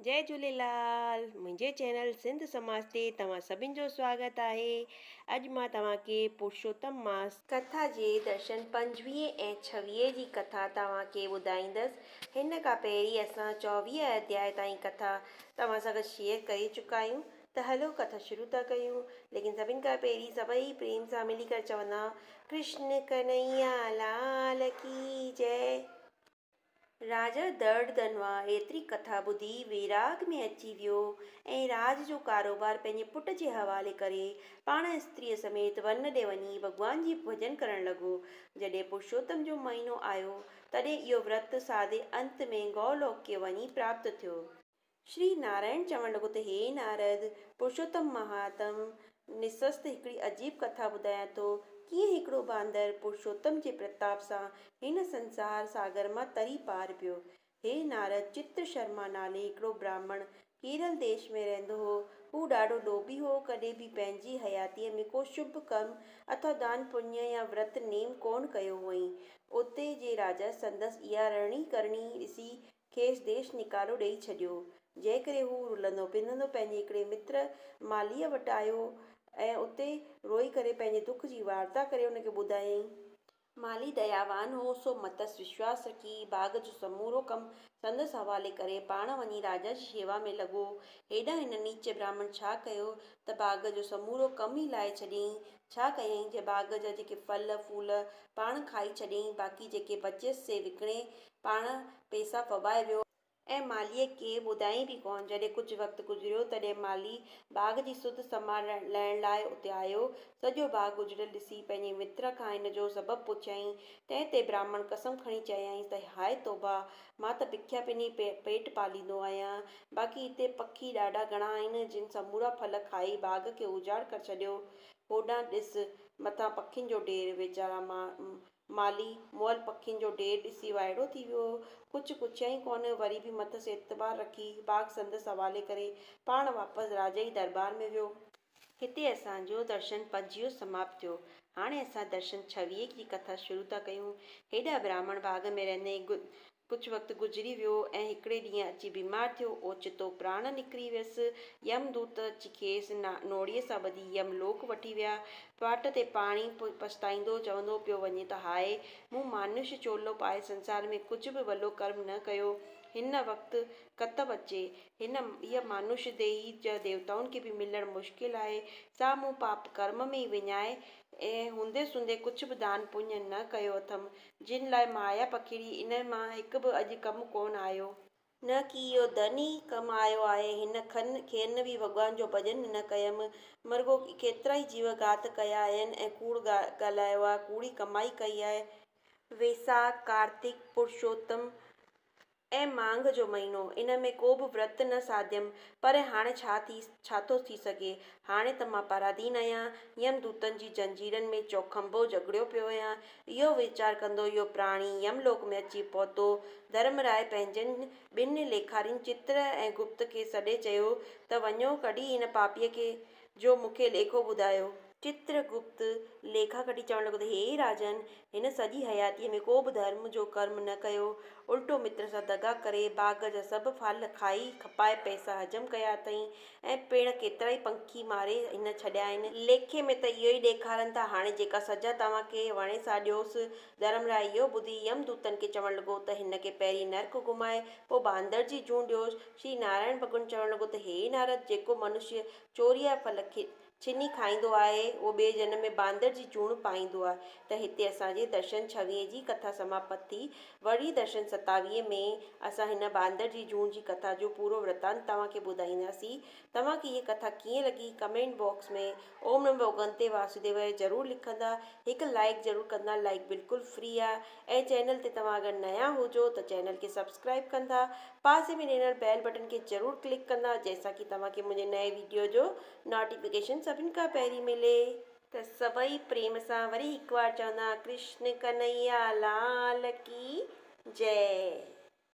جئي جهوليلال منهنجي چينل سنڌ سماج تي توهان سڀن جو سواگت آهي اڄ مان توهان کي پرشوتم ماس. ڪٿا جي درشن 25 ۽ 26 جي ڪٿا توهان کي ٻڌائيندس هن کان پهرين اسان 24 اڌياء تائين ڪٿا توهان سان گڏ شيئر ڪري چڪا آهيون ته هلو ڪٿا شروع ٿا ڪيون ليڪن سڀن کان پهرين سڀئي پريم سان ملي ڪري چوندا ڪرشن ڪنهيا لال ڪي جئي. راجا درڙدنوا ايتري ڪٿا ٻڌي ويراڳ ۾ اچي ويو ۽ راڄ جو ڪاروبار پنهنجي پٽ جي حوالي ڪري پاڻ استريء سميت ون ڏي وڃي ڀڳوان جي ڀڄن ڪرڻ لڳو. جڏهن پرشوتم جو مهينو آيو، تڏهن اهو ورت ساڌي انت ۾ گولوڪيه وڃي پراپت ٿيو. شري نارائڻ چوڻ لڳو ته هي نارد! پرشوتم مهاتم نسست هڪڙي عجيب ڪٿا ٻڌايان ٿو، ڪيئن هڪڙو باندر پرشوتم جي پرتاب سان هن سنسار ساگر مان تري پار پيو. هي نارد! چتر شرما نالي هڪڙو براهمڻ ڪيرل ديش ۾ رهندو هو. هو ڏاڍو لوڀي هو، ڪڏهن به پنهنجي حياتيء ۾ ڪو شڀ ڪم اٿوا دان پڃ يا ورت نيم ڪونه ڪيو هئائين. اتي جي راجا سندس اها رهڻي ڪرڻي ڏسي کيس ديش نيڪالو ڏيئي ڇڏيو، جنهن ڪري هو رلندو پنندو پنهنجي هڪڙي متر مالهيء وٽ آيو ۽ اتي روئي ڪري پنهنجي دک جي وارتا ڪري ان کي ٻڌايائين. مالهي دياوان هو، سو مٿس وشواس رکي باغ جو سمورو ڪم سندس حوالي ڪري پاڻ وڃي راجا جي شيوا ۾ لڳو. هيڏانهن هن نيچ براهمڻ ڇا ڪيو ته باغ جو سمورو ڪم ئي لاهي ڇڏيائين. ڇا ڪيائين جي باغ جا جيڪي ڦل ڦول پاڻ کائي ڇڏيائين، باقي جيڪي بچيس سي وڪڻي پاڻ پئسا ڦٻائي ويو. ۽ مالهيء کي ٻڌائين به ڪونه. جڏهن ڪجهه وقت گذريو، تڏهن مالهي باغ جي سڌ سنڀال لهڻ لاء اتي آيو. سڄو باغ اجڙيل ڏسي، پنهنجي متر کان ان جو سبب پڇيائين. تنهن تي براهمڻ قسم کڻي چيائينس ته هاء توبه! مان ته بکيا پني پيٽ پاليندو آهيان. باقي هتي پکي ڏاڍا گهڻا آهن، جن سمورا ڦل کائي باغ کي اجاڙ ڪري ڇڏيو. هوڏانهن ڏس، مٿان پکين جو ڍير. ويچارا مالهي مئل پکين جو ڍير ڏسي وائڙو ٿي ويو. ڪجهه پڇيائين ڪونه، وري به مٿس اعتبار رکي باغ سندس حوالي ڪري پاڻ واپس راجائي درٻار ۾ ويو. هتي اسان جو درشن 25 سماپت ٿيو. هاڻي اسان درشن 26 جي ڪٿا شروع ٿا ڪيون. هيڏا براهمڻ باغ ۾ رهندي ڪجهه وقت گذري ويو ۽ هڪڙي ڏينهن اچي بيمار ٿيو. اوچتو پراڻ نڪري ويس. يم دوت اچي کيس نوڙيء سان ٻڌي يم لوڪ وٺي ويا. واٽ تي پاڻي پڇتائيندو چوندو پيو وڃي ته هاء! مون مانوش چولو پائي سنسار ۾ ڪجهه به ڀلو ڪرم نه ڪيو. هن وقت ڪتب اچي. هن هيء مانوش ديهي جا ديوتائن کي به ملڻ مشڪل آهي، سا مون پاپ ڪرم ۾ ئي وڃائي ۽ هوندي سوندي ڪجهه به دان پڃ نه ڪيو اٿم. جن لاء مايا پکيڙي، انهن مان هڪ به اڄ ڪم ڪونه آيو. نه ڪي اهو ڌن ئي ڪم آيو آهي. هن کن کين به ڀڳوان جو ڀڄن نه ڪيم. مرڳو ڪيترائي جيو گهات ڪيا آهن ۽ ڪوڙ ڳالهايو آهي، ڪوڙي ڪمائي ڪئي آهي. ويساک، ڪارتڪ، پرشوتم ۽ مانگهه جو مهينو، ان ۾ ڪو به ورت نه ساڌيم، پر هاڻي ڇا ٿي، ڇا ٿو ٿي سگهي؟ هاڻي ته مان پراڌين آهيان، يم دوتن جي زنجيرن ۾ چوکنڀو جڳڙيو پيو آهيان. اهو ويچار ڪندو اهو پراڻي يم لوڪ ۾ اچي پهتو. ڌرمراء پنهنجن ٻن ليکارين چتر ۽ گپت کي سڏي چيو ته وڃو ڪڍي هن پاپيء کي، جو مون کي ليکو ٻڌايو. چتر گپت ليکا ڪڍي چوڻ لڳو ته هي راجن! هن سڄي حياتيء ۾ ڪو به ڌرم جو ڪرم نه ڪيو، الٽو متر سان دغا ڪري باغ جا سڀ ڦل کائي کپائي پئسا هضم ڪيا اٿئين ۽ پڻ ڪيترائي پنکي ماري هن ڇڏيا آهن. ليکي ۾ ته اهو ئي ڏيکارن ٿا، هاڻي جيڪا سزا توهان کي وڻي سا ڏيوس. ڌرم راء اهو ٻڌي يم دوتن کي چوڻ لڳو ته هن کي پهرين نرڪ گهمائي پوء باندر جي جون ڏيوس. شري نارائڻ ڀڳوان چوڻ لڳو ته هي نارد! جيڪو منشيه چوريء جا ڦل ڇني کائيندو آهي، اهو ٻئي جنم ۾ باندر جي جوڻ پائيندو آهي. ته هتي اسان جي درشن ڇويهين جي ڪٿا سماپت ٿي. وري درشن ستاويهين ۾ اسان هن باندر جي جوڻ جي ڪٿا جو پورو ورتانت توهان کي ٻڌائينداسين. توهان کي هيء ڪٿا ڪيئن لڳي ڪمينٽ باڪس ۾ اوم نمو ڀڳونتي واسوديواي ضرور لکندا. هڪ لائيڪ ضرور ڪندا لائيڪ بلڪل فري آهي ۽ چينل تي توهان اگر نيا هجو ته چينل کي سبسڪرائيب ڪندا. پاسي ۾ ڏنل بيل بٽن کي ضرور ڪلڪ ڪندا جنهن سان ڪي توهان کي منهنجي نئين ويڊيو جو نوٽيفڪيشن سڀن کان پهرين ملي. ته سڀئي پريم سان وري هڪ وار چوندا ڪرشن ڪنهيا لال ڪي جئي.